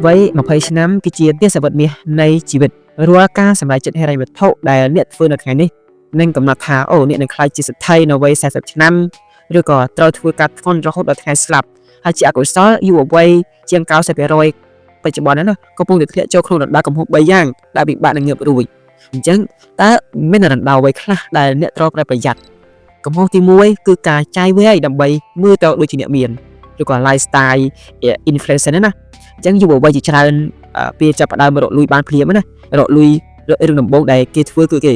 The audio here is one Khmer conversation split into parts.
វ័យ20ឆ្នាំគឺជាទសវត្សរ៍មាសនៃជីវិតរាល់ការសម្រេចចិត្តហិរញ្ញវត្ថុដែលអ្នកធ្វើនៅថ្ងៃនេះនឹងកំណត់ថាអូអ្នកនឹងក្លាយជាសេដ្ឋីនៅវ័យ40ឆ្នាំឬក៏ត្រូវធ្វើការធ្ងន់រហូតដល់ថ្ងៃស្លាប់ហើយជាអកុសលយុវវ័យជាង90%បច្ចុប្បន្នហ្នឹងណាកំពុងតែធ្លាក់ចូលក្នុងរណ្ដៅកំហុស3យ៉ាងដែលពិបាកនឹងងើបរួចអញ្ចឹងតើមានរណ្ដៅអ្វីខ្លះដែលអ្នកត្រូវប្រយ័ត្នកំហុសទី1គឺការចាយវាយដើម្បីមើលទៅដូចជាអ្នកមានឬក៏ lifestyle inflation ហ្នឹងណាអញ្ចឹងយុវវ័យជាច្រើនពេលចាប់ផ្ដើមរកលុយបានភ្លាមណារកលុយរឿងដំបូងដែលគេធ្វើគឺគេ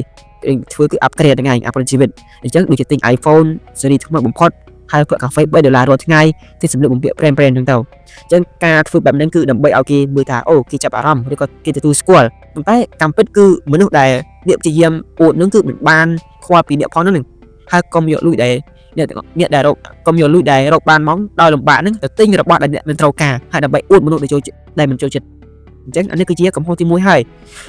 ធ្វើគឺ upgrade ហ្នឹងឯង upgrade ជីវិតអញ្ចឹងដូចជាទិញ iPhone ស៊េរីថ្មីបំផុតហើយផឹកកាហ្វេ3ដុល្លាររាល់ថ្ងៃទិញសម្លៀកបំពាក់ brand brand ហ្នឹងទៅអញ្ចឹងការធ្វើបែបហ្នឹងគឺដើម្បីឲ្យគេមើលថាអូគេចាប់អារម្មណ៍ឬក៏គេទទួលស្គាល់ប៉ុន្តែតាមពិតគឺមនុស្សដែលអ្នកព្យាយាមអួតហ្នឹងគឺមិនបានខ្វល់ពីអ្នកផងហ្នឹងហើយកុំយកលុយដែលអ្នកអ្នកដែលរកកុំយកលុយដែលរកបានមកដោយលំបាកហ្នឹងទៅទិញរបស់ដែលអ្នកមិនត្រូវការហើយដើម្បីអួតមនុស្សដែលចូលដែលមិនចូលចិត្តអញ្ចឹងអានេះគឺជាកំហុសទី1ហើយ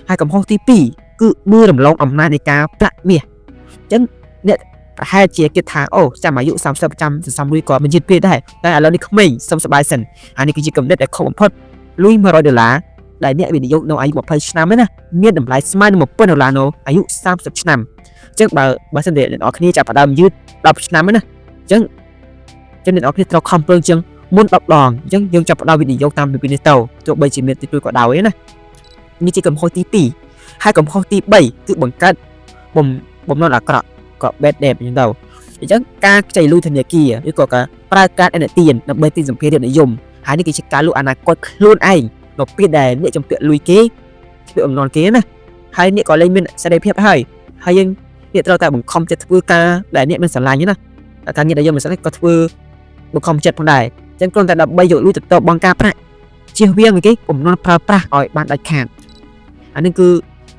ហើយកំហុសទី2គឺមើលរំលងអំណាចនៃការប្រាក់មាសអញ្ចឹងអ្នកប្រហែលជាគិតថាអូចាំអាយុ30ចាំសន្សំលុយក៏មិនយឺតពេកដែរតែឥឡូវនេះក្មេងសុំសប្បាយសិនអានេះគឺជាគំនិតដែលខុសបំផុតលុយ100ដុល្លារដែលអ្នកវិនិយោគនៅអាយុ20ឆ្នាំណាមានតម្លៃស្មើនឹង1000ដុល្លារនៅអាយុ30ឆ្នាំអញ្ចឹងបើបើសិនជាអ្នកនរគ្នាចាប់ផ្ដើមយឺត10ឆ្នាំណាអញ្ចឹងចឹងអ្នកនរគ្នាត្រូវខំប្រឹងជាងមុន10ដងអញ្ចឹងយើងចាប់ផ្ដើមវិនិយោគតាមពីនេះទៅទោះបីជាមានតិចតួចក៏ដោយណានេះជាកំហុសទី2ហើយកំហុសទី3គឺបង្កើតបំបំណុលអាក្រក់ក៏ bad debt អញ្ចឹងទៅអញ្ចឹងការខ្ចីលុយធនាគារឬក៏ការប្រើកាតឥណទានដើម្បីទិញសម្ភារៈនិយមហើយនេះគឺជាការលក់អនាគតខ្លួនឯងនៅពេលដែលអ្នកជំពាក់លុយគេជំពាក់បំណុលគេណាហើយអ្នកក៏លែងមានសេរីភាពហើយហើយយើងអ្នកត្រូវតែបង្ខំចិត្តធ្វើការដែលអ្នកមិនស្រឡាញ់ណាតែការងារដែលយើងមិនស្រឡាញ់ក៏ធ្វើបង្ខំចិត្តផងដែរអញ្ចឹងគ្រាន់តែដើម្បីយកលុយទៅតបបង្ការប្រាក់ជៀសវាងគេបំណុលប្រើប្រាស់ឲ្យបានដាច់ខាតអានេះគឺ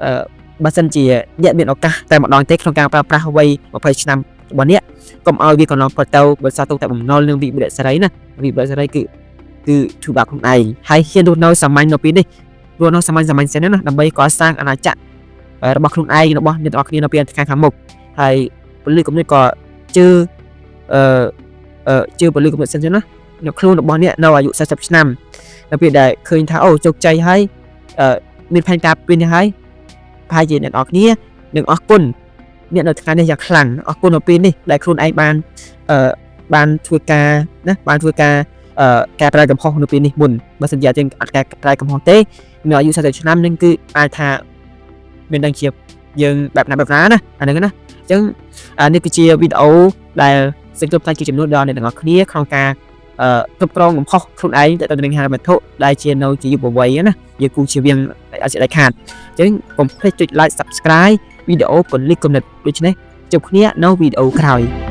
អឺបើសិនជាអ្នកមានឱកាសតែម្ដងទេក្នុងការប្រើប្រាស់វ័យ20ឆ្នាំរបស់អ្នកកុំឲ្យវាកន្លងផុតទៅបើសារទុកតែបំណុលនឹងវិបត្តិសេរីណាវិបត្តិសេរីគឺគឺធ្វើបាបខ្លួនឯងហើយហ៊ានរស់នៅសាមញ្ញនៅពេលនេះរស់នៅសាមញ្ញសាមញ្ញសិនណាដើម្បីកសាងអាណាចក្ររបស់ខ្លួនឯងរបស់អ្នកទាំងអស់គ្នានៅពេលថ្ងៃខាងមុខហើយពលិគំនិតក៏ជឿអឺអឺជឿពលិគំនិតសិនណានៅខ្លួនរបស់អ្នកនៅអាយុ40ឆ្នាំនៅពេលដែលឃើញថាអូជោគជ័យហើយអឺមានផែនការពេលនេះហើយប្រហែលជាអ្នកនរគ្នានឹងអរគុណអ្នកនៅថ្ងៃនេះយ៉ាងខ្លាំងអរគុណនៅពេលនេះដែលខ្លួនឯងបានអឺបានធ្វើការណាបានធ្វើការអឺកែប្រែកំហុសនៅពេលនេះមុនបើសិនជាយើងអត់កែប្រែកំហុសទេនៅអាយុ40ឆ្នាំនឹងគឺអាចថាមានដឹងជាយើងបែបណាបែបណាណាអាហ្នឹងណាអញ្ចឹងអានេះគឺជាវីដេអូដែលសង្ឃឹមថាជាចំនួនដល់អ្នកទាំងអស់គ្នាក្នុងការអឺគ្រប់គ្រងកំហុសខ្លួនឯងទៅនឹងហិរញ្ញវត្ថុដែលជានៅជាយុវវ័យណាយើងគូជាវៀងអត់ជាដាច់ខាតអញ្ចឹងកុំភ្លេចចុច like subscribe វីដេអូពលិកគំនិតដូច្នេះជួបគ្នានៅវីដេអូក្រោយ។